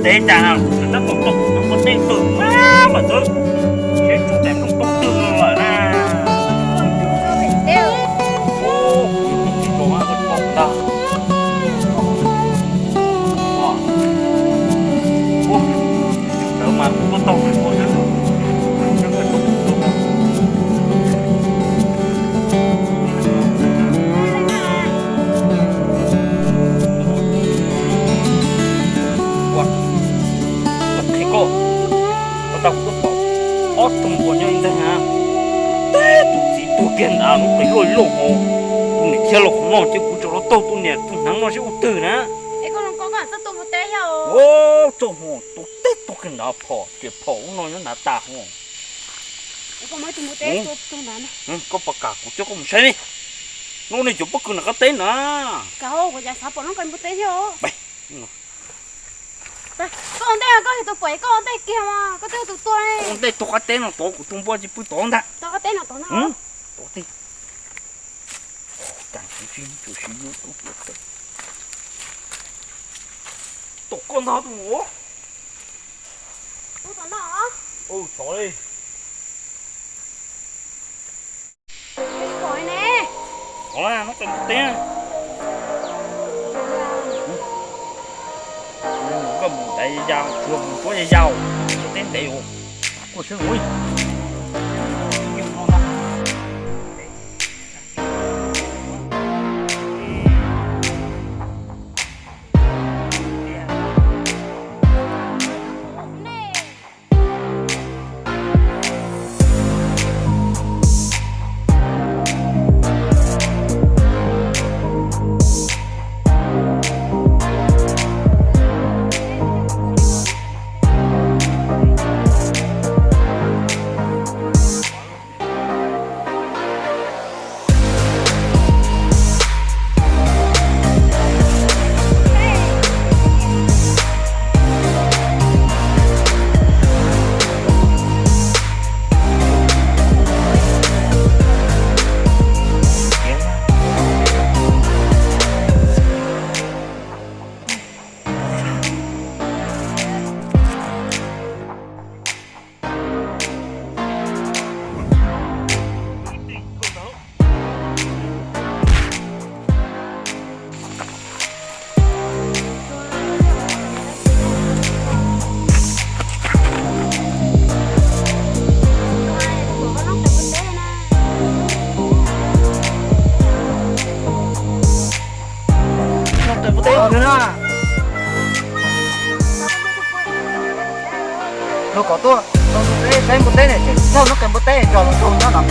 Teb tas na, tab tom tau kuv tus npua teb twg mas mas txawv, seb tsuj daim nplooj poob twg no lawm na. Tsis tau mas kuv kuj tau ua xwb. Ua, qhia koj, ua tau kuv pom ob tug npua nyob ib ntag na. Teb tus txiv tuag kiag nrad lub qis loj loj hos, tus niam khiav los qhov no ces kuv tseem los taug tus niam tus hneev no seb ua twg na. Ua txoj hmo tus teb tuag kiag nrad phom ces phom ub no nyob nrad tas hos. Koj puas kam kuv coj koj mus saib ne? Hnub no cov pob kws nram qab teb na. Koj ua ntej, koj yog tus pom, koj ua ntej kiag mas koj twb tus tuag. Ua ntej tog qab teb no tod, kuv tus npua tsis pw tod ntag. Tog qab teb no tod na. Tod teb. Tom koj ntag tus mus. Ub, tom no. Ub, tom li. Pom ne. Pom na, no koj mus teb. Koj mus dai ya, tsuas mus tsuav ya yau, teb ntev ua. Kuj sib ua. Noj qe npua teb no na. Luag kom tuaj, tuaj saib npua teb ne, tseem thauj noj qe npua teb tso los rau nyob no.